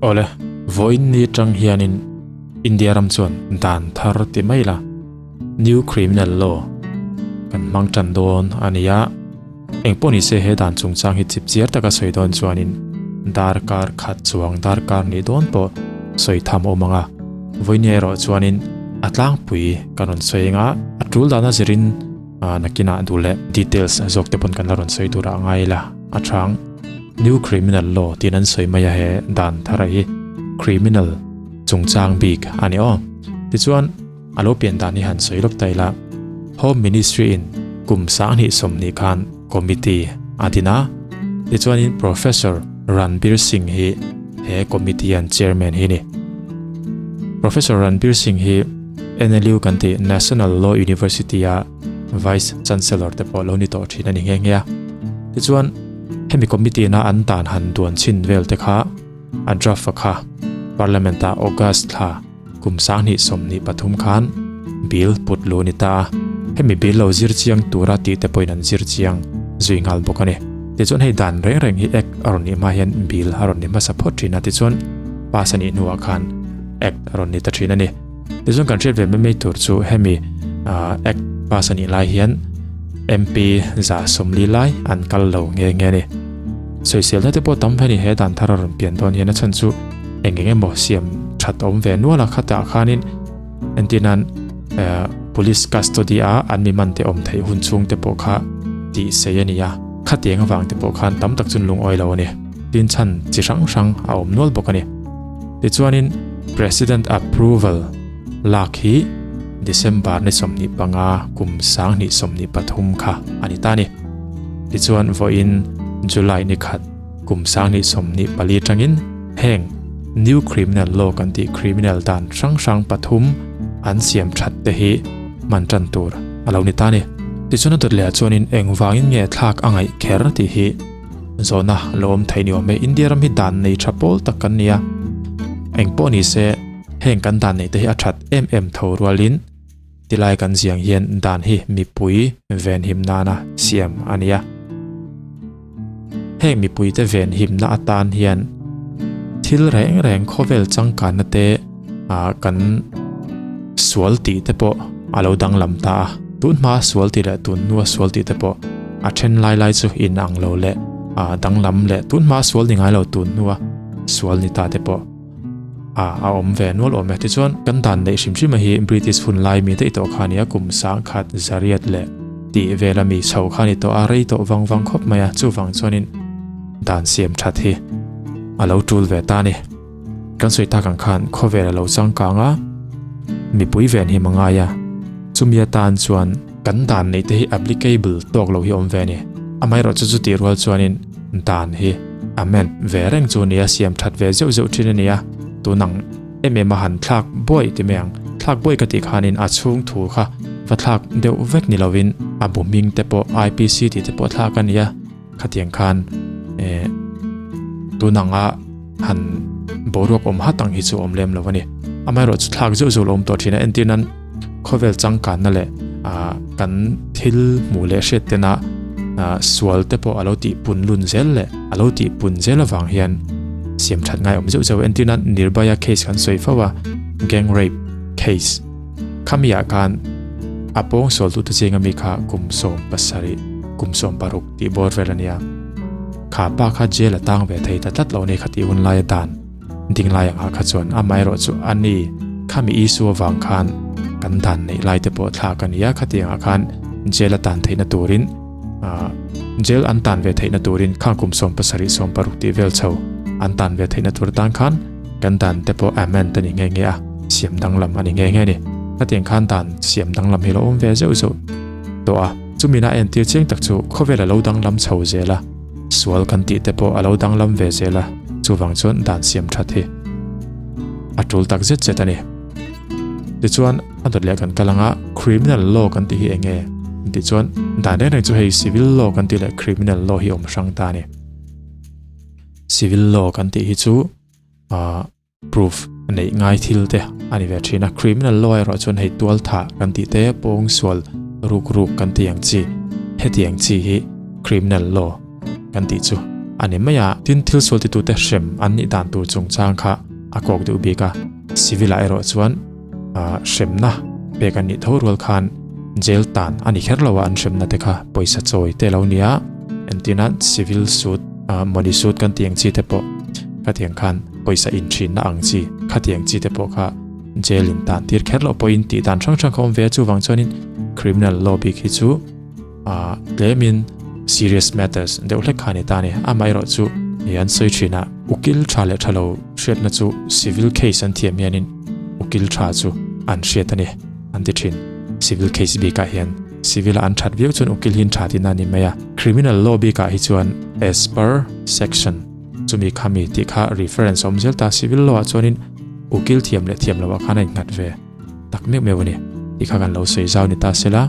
Awle, vawiin ni atang hianin India ram chuan dan thar ti mai la, New Criminal Law, kan hmang tan dawn a ni a. Engpawh ni se he dan chungchang hi chip chiar taka sawi dawn chuanin darkar khat chuang darkar nih dawn pawh sawi tham awm ang a. Vawiin erawh chuanin a tlangpui kan rawn sawi eng a, a tul dana zirin nakinah duh leh details zawk te pawn kan la rawn sawi tur ah ngai ila a chang. New Criminal Law tiin an sawi mai a he dan thara hi criminal chungchang bik a ni aw. Tichuan a lo pian dan hi han sawi lawk ta ila Home Ministry in kum 2020 khan committee a din a, tichuanin Professor Ranbir Singh hi he committee an chairman hi ni. Professor Ranbir Singh hi NLU kan tih National Law University a Vice Chancellor te pawh lo ni tawh thin a ni nghe nghe a. Tichuan, hemi committee na an tan han duan chhin vel te kha a draft a kha Parliament ah August thla kum 2023 khan bill put lu ni ta a. Hemi bill lo zir chiang tura tih te pawhin an zir chiang zui nghal bawk a ni. Tichuan hei dan reng reng hi Act a rawn nih hma hian bill a rawn ni hmasa phawt thin a, tichuan pass a nih hnuah khan Act a rawn ni ta thin a ni. Tichuan kan hriat ve mai mai tur chu hemi Act pass a nih lai hian MP 40 lai an kal lo nge nge a ni. Sawiselna te pawh tam hle a ni he dan thar a rawn pian dawn hian a chhan chu eng eng emaw siam that a awm ve nual a khatah khanin entir nan police custody a an mi man te awm theih hun chhung te pawh kha tih sei a ni a, khatiang avang te pawh khan tam tak chu an lungawi lo a ni. Tin chhan chi hrang hrang a awm nual bawk a ni. Tichuanin President approval lak hi December ni 25 kum 2023 kha a ni ta a ni. Tichuan vawiin July ni khat kum 2024 atangin heng New Criminal Law kan tih criminal dan hrang hrang pathum an siam that te hi hman tan tur a lo ni ta a ni. Tichuan a dawt leh ah chuanin engvangin nge thlak a ngaih kher tih hi Zawhna lo awm thei ni awm e. India ram hi dan nei tha pawl tak kan ni a. Eng pawh ni se, heng kan dan neih te hi a that em em tho rualin tilai kan ziang hian dan hi mipui venhim nana siam a ni a. Heng mipuite venhimna atan hian thil reng reng khawvel changkanna te kan sual tih te pawh a lo danglam ta a. Tun hma sual tih leh tun hnua sual tih te pawh a then lai lai chu in ang lo leh danglam leh tun hma sual ni ngai lo tun hnua sual ni ta te pawh a a awm ve nual awm e. Tichuan kan dan neih hrim hrim a hi British hun lai mi daih tawh kha a ni a, kum 1000 zariat leh tih vel a mi chho kha a ni tawh a, rei tawh vang vang khawp mai a, chuvang chuanin dan siam that hi a lo tul ve ta a ni. Kan sawi tak ang khan khawvel a lo changkang a, mipui ven hi mangai a, chumi atan chuan kan dan neih te hi applicable tawk lo hi awm ve a ni. Amaherawh chu chutih rual chuanin dan hi amend ve reng chu a ni a, siam that ve zeuh zeuh thin a ni a, tun ang em em a han thlak buai ti mai ang. Thlak buai ka tih khanin a chhung thu kha va thlak deuh vek ni lovin a bu hming te pawh IPC tih te pawh thlak a ni a. Khatiang khan eh tun anga han boruak awm hat ang hi chu awm lem lo a ni. Amaherawh chu thlak zeuh zeuh lo awm tawh thin a, entir nan khawvel changkanna leh ah kan thil hmuh leh hriat tena ah sual te pawh a lo tih pun lun zel leh a lo tih pun zel avang hian siam that ngai awm zeuh zeuh a. Entir nan Nirbhaya case kan sawi fo a, gang rape case khami ah khan a pawng sual tute zinga mi kha kum 17 kum 16 tih bawr vel a nia. Kha pa kha jail a tang ve thei ta tlat lo a ni kha tih hun laia dan ding lai angah kha chuan amaherawh chu a ni khami Isua vang khan kan dan neih lai te pawh thlak a nia khatiangah khan jail a tan theihna turin ah jail an tan ve theihna turin khang kum 17 16 tih vel chho an tan ve theihna tur atan khan kan dan te pawh amend a ni nghe nghe a siam danglam a ni nghe nghe a ni. Khatiang khan dan siam danglam hi lo awm ve zeuh zeuh tawh a. Chumina entir chiang tak chu khawvel a lo danglam chho zel a, sual kan tih te pawh a lo danglam ve zel a, chuvang chuan dan siam that hi a tul tak zet zet a ni. Tichuan a dawt leh kan kal anga criminal law kan tih hi eng nge? Tichuan dan reng reng chu hei civil law kan tih leh criminal law hi awm hrang ta a ni. Civil law kan tih hi chu ah Proof neih ngai thil te a ni ve thin a, criminal law erawh chuan hei tual thah kan tih te, pawng sual ruk ruk kan tih ang chi, hetiang chi hi criminal law kan tih chu a ni mai a. Tin, thil sual titute hrem an nih dan tur chungchang kha a kawk deuh bik a. Civil-ah erawh chuan hremna pek an nih tho rual khan jail tan a ni kher lo a, an hremna te kha pawisa chawi te lo nia. Entirnan civil suit, money suit kan tih ang chi te pawh khatiang khan pawisa inthinna ang chi khatiang chi te pawh kha jail in tan tir kher loh pawhin tih dan hrang hrang kha awm ve a, chuvang chuanin criminal law bik hi chu ah tlemin serious matters deuh hlek kha a ni ta a ni. Amaherawh chu hei an sawi thin a, ukil tha leh tha lo hriatna chu civil case an thiam hianin ukil tha chu an hriat a ni an ti thin. Civil case bikah hian civil a an that viau chuan ukil hi an tha tihna a ni mai a. Criminal law bikah hi chuan as per section chumi khami tih kha reference a awm zel ta. Civil law ah chuanin ukil thiam leh thiam loh ah khan a innghat ve. tak meuh meuh a ni tih kha kan lo sawi zau ni ta sela.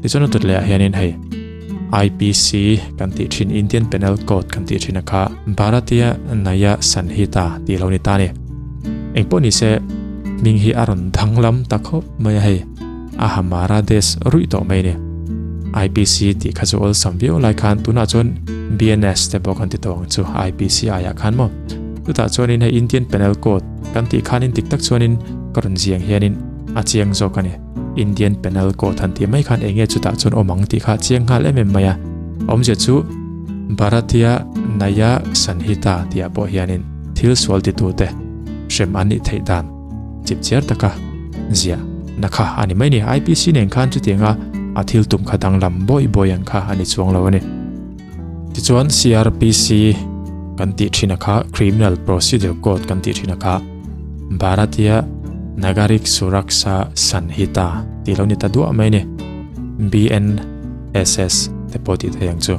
Tichuan a dawt leh ah hianin hei IPC kan tih thin Indian Penal Code kan tih thin a kha Bharatiya Nyaya Sanhita tih lo ni ta a ni. Engpawh ni se hming hi a rawn danglam ta khawp mai a hei a Hamara Desh ruih tawh mai a ni. IPC tih kha chu awlsam viau lai khan tunah chuan BNS te pawh kan ti tawh ang chu IPC aiah khan maw. Chutah chuanin hei Indian Penal Code kan tih khanin dik tak chuanin ka rawn ziang hianin a chiang zawk a ni. Indian Penal Code han tih mai khan eng nge chutah chuan awm ang tih kha a chiang nghal em em mai a. Awmzia chu Bharatiya Nyaya Sanhita tihah pawh hianin thil sual titute hrem an nih theih dan chip chiar taka ziah na kha a ni mai ni. IPC nen khan chutianga a thil tum kha danglam bawi bawi ang kha a ni chuang lo a ni. Tichuan CRPC kan tih thin a kha Criminal Procedure Code kan tih thin a kha Bharatiya Nagarik Suraksha Sanhita tih lo ni ta duah mai ni. BNSS te pawh tih thei ang chu.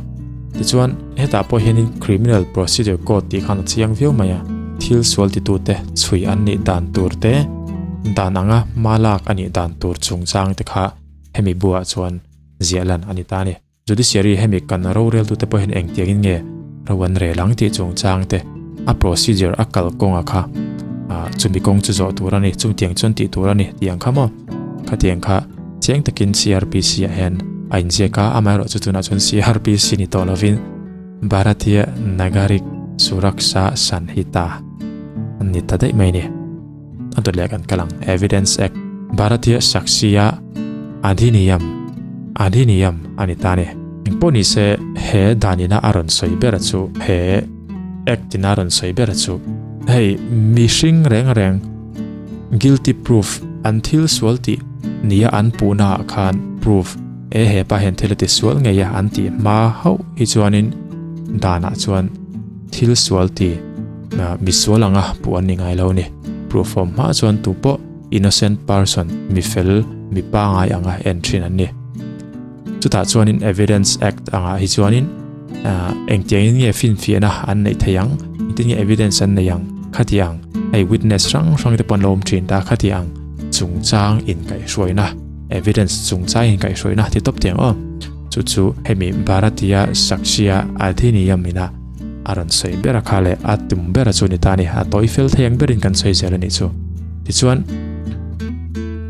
Tichuan hetah pawh hianin Criminal Procedure Code tih khan a chiang viau mai a, thil sual titute chhui an nih dan tur te, dan anga hma lak a nih dan tur chungchang te kha hemi buah chuan ziah lan a ni ta a ni. Judiciary hemi kan roreltute pawh hian engtiangin nge ro an rel ang tih chungchang te, a procedure a kal kawnga kha chumi kawng chu zawh tur a ni, chungtiang chuan tih tur a ni tih ang kha maw? Khatiang kha chiang takin CRPC ah hian a inziak a, amaherawh chu tunah chuan CRPC ni tawh lovin Bharatiya Nagarik Suraksha Sanhita an ni ta daih mai a ni. A dawt leh kan kal ang. Evidence Act, Bharatiya Sakshiya Adhiniyam, Adhiniyam a ni ta a ni. Engpawh ni se, he danina a rawn sawi ber chu, he Act ina a rawn sawi ber chu, hei mihring reng reng guilty proof, an thil sual tih nia an puhna ah khan proof, e hepa hian thil a ti sual ngei a an tih hma hauh hi chuanin danah chuan thil sual ti misual anga puh an ni ngai lo a ni. Proof awm hma chuan tu pawh innocent person, mi fel, mi pangai anga en thin an ni. Chutah chuanin Evidence Act angah hi chuanin engtiangin nge finfiahna an neih thei ang, engtin nge evidence an nei ang, khati ang, hei witness hrang hrang te pawh an lo awm thin ta, khati ang chungchang inkaihhruaina, evidence chungchang inkaihhruaina ti tawp tiang aw. Chu chu hemi Bharatiya Sakshya Adhiniyam ina a rawn sawi ber a kha leh a tum ber a chu ni ta a ni. A tawi fel thei ang berin kan sawi zel a nih chu. Tichuan,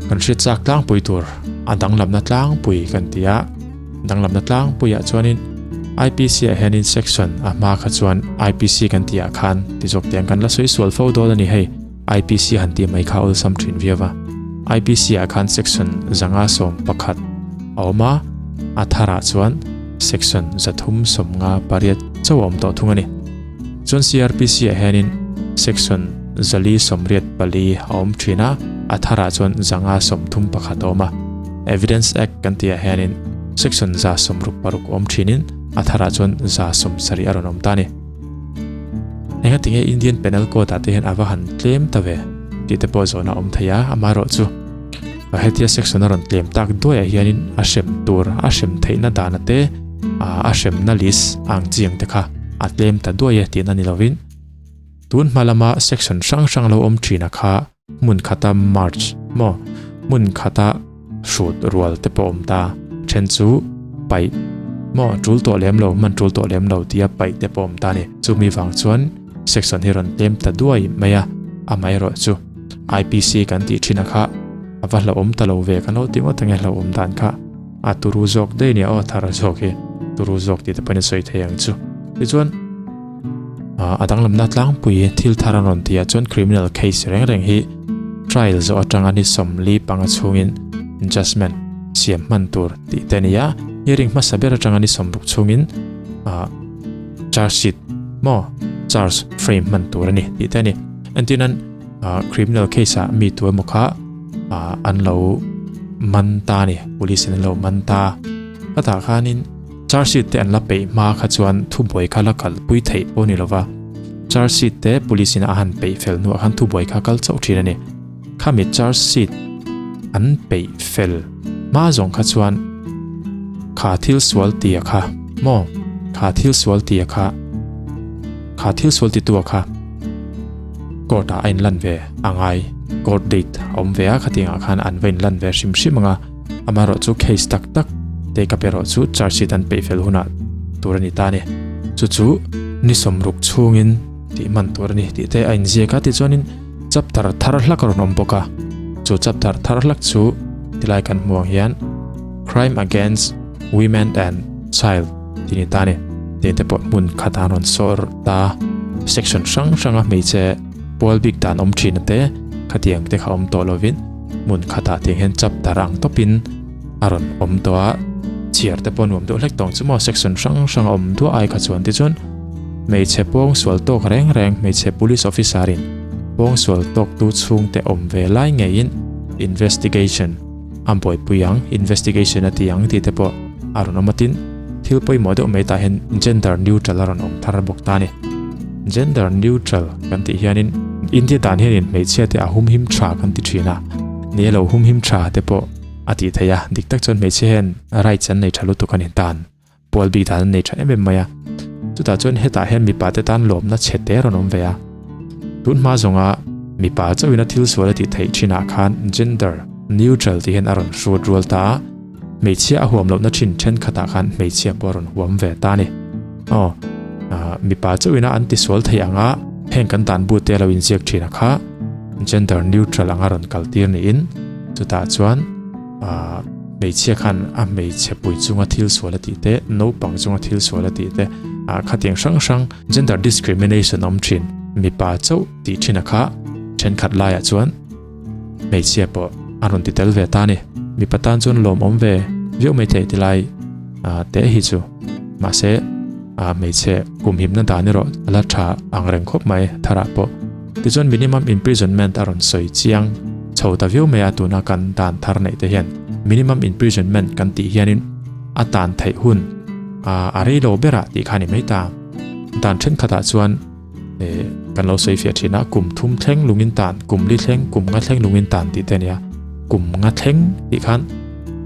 kan hriat chak tlangpui tur a danglamna tlangpui kan ti a, danglamna tlangpuiah chuanin IPC ah hianin section a hma kha chuan IPC kan tih ah khan ti zawk te ang kan la sawi sual fo dawn a ni hei. IPC han tih mai kha awlsam thin viau a. IPC ah khan section 511 a awm a, a tharah chuan section 358 chauh a awm tawh thung a ni. Chuan CRPC ah hianin section 484 a awm thin a, a tharah chuan 531 a awm a. Evidence Act kan tih ah hianin section 166 awm thinin a tharah chuan 170 a rawn awm ta a ni. Enga tinge Indian Penal Code ah te hian a va han tlem ta ve tih te pawh zawhna a awm thei a, amaherawh chu hetia section a rawn tlem tak duaiah hianin a hrem tur a hrem theihna dana te a hremna list ang chi ang te kha a tlem ta duai e tihna ni lovin tun hma lama section hrang hrang lo awm thina kha hmun khata march maw hmun khata hrut rual te pawh awm ta then chu paih maw tul tawh lem lo hman tul tawh lem lo tia paih te pawh awm ta ni chumi vang chuan section hi rawn tlem ta duai mai a amaherawh chu IPC kan tih thin a kha a va hlauhawm ta lo ve kan lo ti ngawt ange hlauhawm dan kha a turu zawk daih nia aw thar zawk hi turu zawk tih te pawhin a sawi thei ang chu tichuan. A danglamna tlangpui thil thar an rawn tih ah chuan criminal case reng reng hi trial zawh atanga ni 45 chhungin judgement siam hman tur tih te a ni a, hearing hmasa ber atanga ni 60 chhungin charge sheet maw charge frame hman tur a ni tih te a ni. Entirnan criminal case ah mi tu emaw kha an lo man ta a ni, police in an lo man ta a tah khanin Charge sheet te an la peih hma kha chuan thubuai kha la kalpui theih pawh a ni lova, charge sheet te police in a han peih fel hnuah khan thubuai kha kal chauh thin a ni. Khami charge sheet an peih fel hma zawng kha chuan kha thil sual tia kha maw kha thil sual tia kha kha thil sual titua kha court ah a inlan ve a ngai, court date a awm ve a khatiangah khan an va inlan ve hrim hrim ang a. Amaherawhchu case tak tak te ka pe rawh chu charge sheet an peih fel hunah tur a ni ta a ni. Chu chu ni sawmruk chhungin tih hman tur a ni tih te a inziak a, tichuanin chapter thar hlak a rawn awm bawk a. Chu chapter thar hlak chu tilai kan hmu ang hian Crime Against Women and Child tih a ni ta a ni. Tih te pawh hmun khat an rawn sawr ta. Section hrang hranga hmeichhe pual bik dan awm thin te khatiang te kha awm tawh lovin hmun khatah tiang hian chapter ang tawpin a rawn awm tawh a, chhiar te pawh nuam deuh hlek tawng chu maw section hrang hrang a awm duah ai kha chuan tichuan hmeichhe pawng sual tawk reng reng hmeichhe police officer in pawng sual tawk tu chhungte awm ve lai ngeiin investigation a buaipui ang investigation a ti ang tih te pawh a rawn awm a tin thil pawimawh deuh mai tah hian gender neutral a rawn awm thar bawk ta a ni. Gender neutral kan tih hianin India dan hianin hmeichhia te a humhim tha kan ti thin a, ni elo humhim tha te pawh a tih theih a, dik tak chuan hmeichhia hian rights an nei tha lutuk a ni, dan pual bik dan an nei tha em em mai a, chutah chuan hetah hian mipa te tan lawmna chhe te rawn awm ve a, tun hma zawnga mipa chauhin a thil sual a tih theih thinah khan gender neutral tih hian a rawn hrut rual ta a, Hmeichhia a huam lohna thin thenkhatah khan hmeichhia pawh a rawn huam ve ta a ni. Aw, mipa chauhina an tisual thei anga heng kan dan bu te a lo inziak thin a kha gender neutral anga rawn kaltir niin chutah chuan hmeichhia khan a hmeichhe pui chunga thil sual a tih te, naupang chunga thil sual a tih te, khatiang hrang hrang gender discrimination awm thin mipa chauh tih thin a kha thenkhat laiah chuan Hmeichhia pawh a rawn ti tel ve ta a ni. Mipa tan chuan lawmawm ve viau mai thei ti lai te hi chu. Mahse, hmeichhe kumhimna dan erawh a la tha ang reng khawp mai tharah pawh. Tichuan minimum imprisonment a rawn sawi chiang chho ta viau mai a tuna kan dan thar neih te hian. Minimum imprisonment kan tih hianin a tan theih hun a rei lo berah tih kha a ni mai ta. Dan thenkhatah chuan eh kan lo sawi fiah thin a kum thum thleng lungin tan kum li thleng kum nga thleng lungin tan tih te a nia kum nga thleng tih khan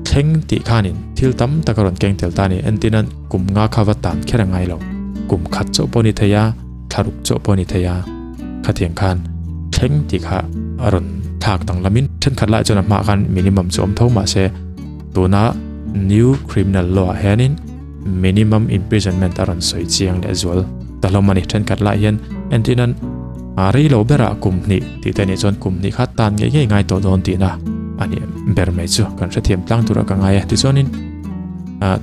thleng tih khanin thil tam tak a rawn keng tel ta a ni entirnan kum nga kha va tan kher a ngai lo kum khat chauh pawh a ni thei a thlaruk chauh pawh a ni thei a khatiang khan thleng tih kha a rawn thlak danglamin thenkhat lai chuan a hmaah khan minimum chu awm tho mahse tuna new criminal law ah hianin Minimum imprisonment a rawn sawi chiang leh zual ta hlawm a ni. Thenkhat lah hian entirnan a rei lo berah kum hnih tih te nih chuan kum hnih kha tan ngei ngei ngai tawh dawn tihna a nih ber mai chu kan hrethiam tlang tura ka ngai a. Tichuanin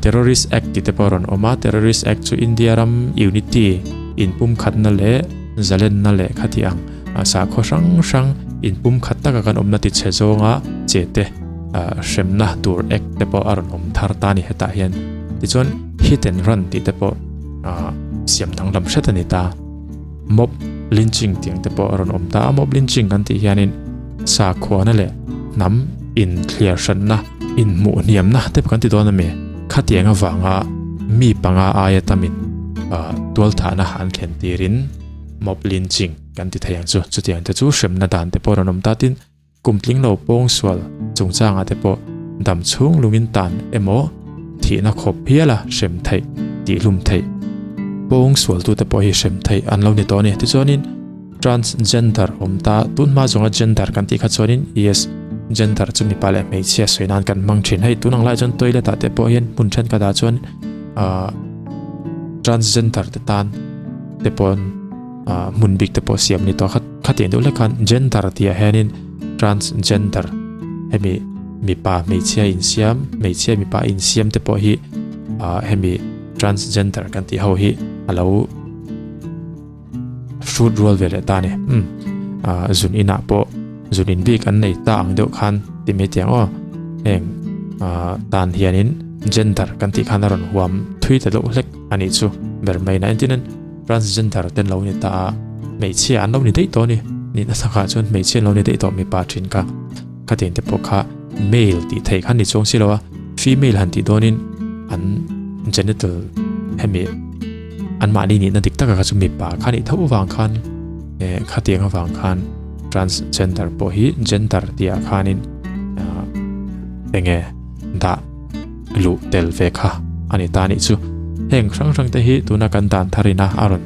Terrorist Act tih te pawh a rawn awm a, Terrorist Act chu India ram unity inpumkhatna leh zalenna leh khati ang sakhaw hrang hrang inpumkhat taka kan awmna tichhe zawnga che te hremna tur act te pawh a rawn awm thar ta a ni hetah hian. Tichuan hit and run tih te pawh siam danglam hret a ni ta. Mob lynching tih ang te pawh a rawn awm ta a, mob lynching kan tih hianin sakhuana leh hnam inthliar hranna, inhmuh hniamna te pawh kan ti dawn a mi. Khatiang avanga mi panga aia tamin tualthahna an thlen tirin mob lynching kan ti thei ang chu. Chutiang te chu hremna dan te pawh a rawn awm ta tin Kum tling lo pawng sual chungchangah te pawh dam chhung lungin tan emaw thihna khawp hiala hrem theih tih hlum theih pawng sualtute pawh hi hrem theih an lo ni tawh a ni. Tichuanin transgender awm ta tun hma zawnga gender kan tih kha chuanin yes gender chu mipa leh hmeichhia sawi nan kan hmang thin. Hei tun ang lai chuan toilet ah te pawh hian hmun thenkhatah chuan ah transgender te tan te pawn hmun bik te pawh siam ni tawh kha khatiang deuh hlek khan gender tih ah hianin transgender hemi mipa hmeichhia insiam hmeichhia mipa insiam te pawh hi ah hemi transgender kan tih ho hi a lo hrut rual ve leh ta a ni. Umm zun inah pawh zun in bik an nei ta ang deuh khan ti mai tiang aw. Heng tan hianin gender kan tih khan a rawn huam thui ta deuh hlek a nih chu ber mai na entin transgender te an lo ni ta a, hmeichhia an lo ni daih tawh a ni. Nihna takah chuan hmeichhia an lo ni daih tawh mipa thin kha. Khatiang te pawh kha male tih theih kha ni chuang si lo a, female han tih dawnin an genital hemi anmahni nihna dik taka kha chu mipa kha nih tho avang khan eh khatiang avang khan transgender pawh hi gender tih ah khanin ah enge dah luh tel ve kha a ni ta anih chu. Heng hrang hrang te hi tuna kan dan thar ina a rawn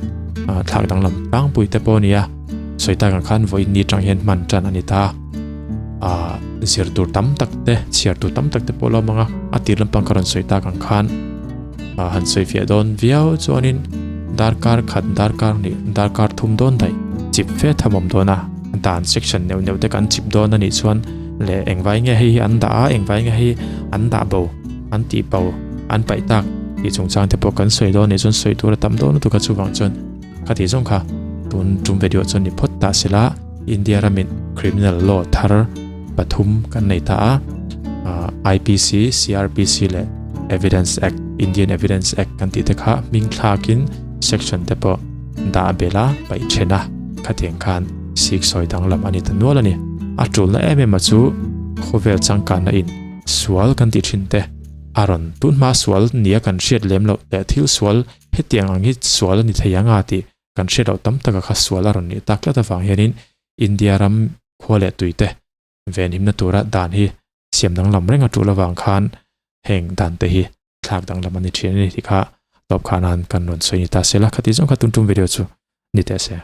thlak danglam tlangpui te pawh a ni a, sawi tak ang khan vawiin ni atang hian hman tan a ni ta. Ah zir tur tam tak te chhiar tur tam tak te pawh a lo awm ang a, a tir lampang ka rawn sawi tak ang khan ah han sawi fiah dawn viau chuanin darkar khat darkar hnih darkar thum dawn daih chip fe tham awm dawn a, dan section neuh neuh te kan chip dawn a nih chuan leh engvai nge hei hi an dah a engvai nge hei an dah bo an tih bo an paih tak tih chungchang te pawh kan sawi dawn a nih chuan sawi tur a tam dawn lutuk a chuvang chuan kha tih zawng kha tun tum video chuan ni phawt ta sela. India ramin criminal law thar pathum kan nei ta a, IPC, CRPC leh Evidence Act, Indian Evidence Act kan tih te kha hming thlakin section te pawh dah belh a, paih then a, khatiang khan sik sawi danglam a ni ta nual a ni. A tulna em em a chu khawvel changkanna in sual kan tih thin te a rawn tun hma sual nia kan hriat lem loh leh thil sual hetiang ang hi sual a ni thei ang a tih Kan hriat loh tam taka kha sual a rawn nih tak tlat avang hianin India ram khua leh tuite venhimna tura dan hi siam danglam reng a tul avang khan heng dan te hi thlak danglam a ni thin a ni tih kha tawp khan an kan rawn sawi ni ta se la. Khati zawng kha tun tum video chu ni teh se.